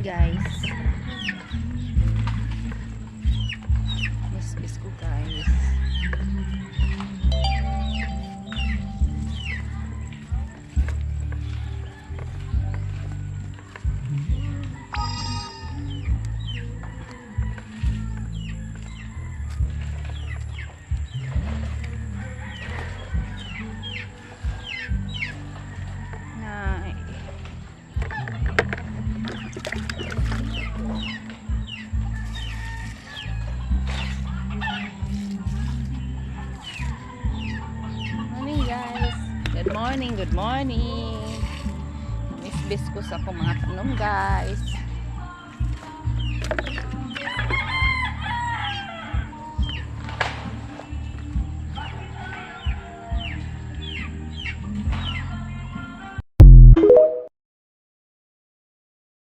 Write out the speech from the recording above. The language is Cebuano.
Morning, guys. Miss ko, guys. Na Morning, guys. Good morning, good morning. Miss ko sa akong mga tanom, guys.